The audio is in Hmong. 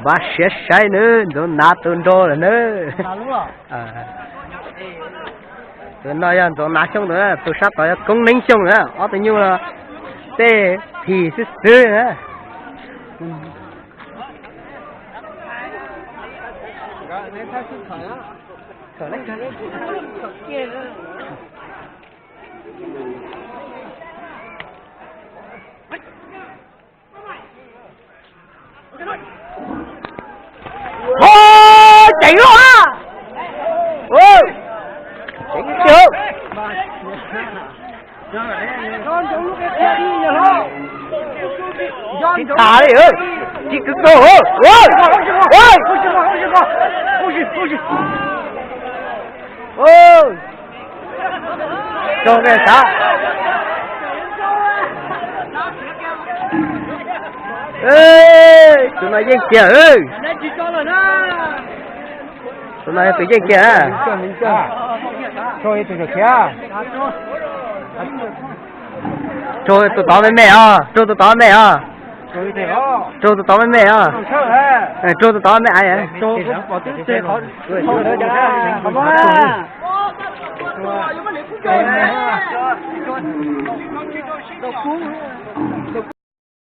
Npaj siab saib nawb, Ntxoov Nav tus nraug lawm nawb. Tus no yog Ntxoov Nav Xyooj ntawd, tus sab tod yog Koob Neeb Xyooj na, ob tug nyuj los tej phim xwb xwb na. Ov, ceev loj na. Ceev tiag. Tsis tas li, tsis kwv kawg. Raug me xav. Tus no yeej kiag. Tus no yog tus yeej kiag. Raug tus tod me me os, raug tus tod me os. Raug tus tod me me os. Raug tus tod me me.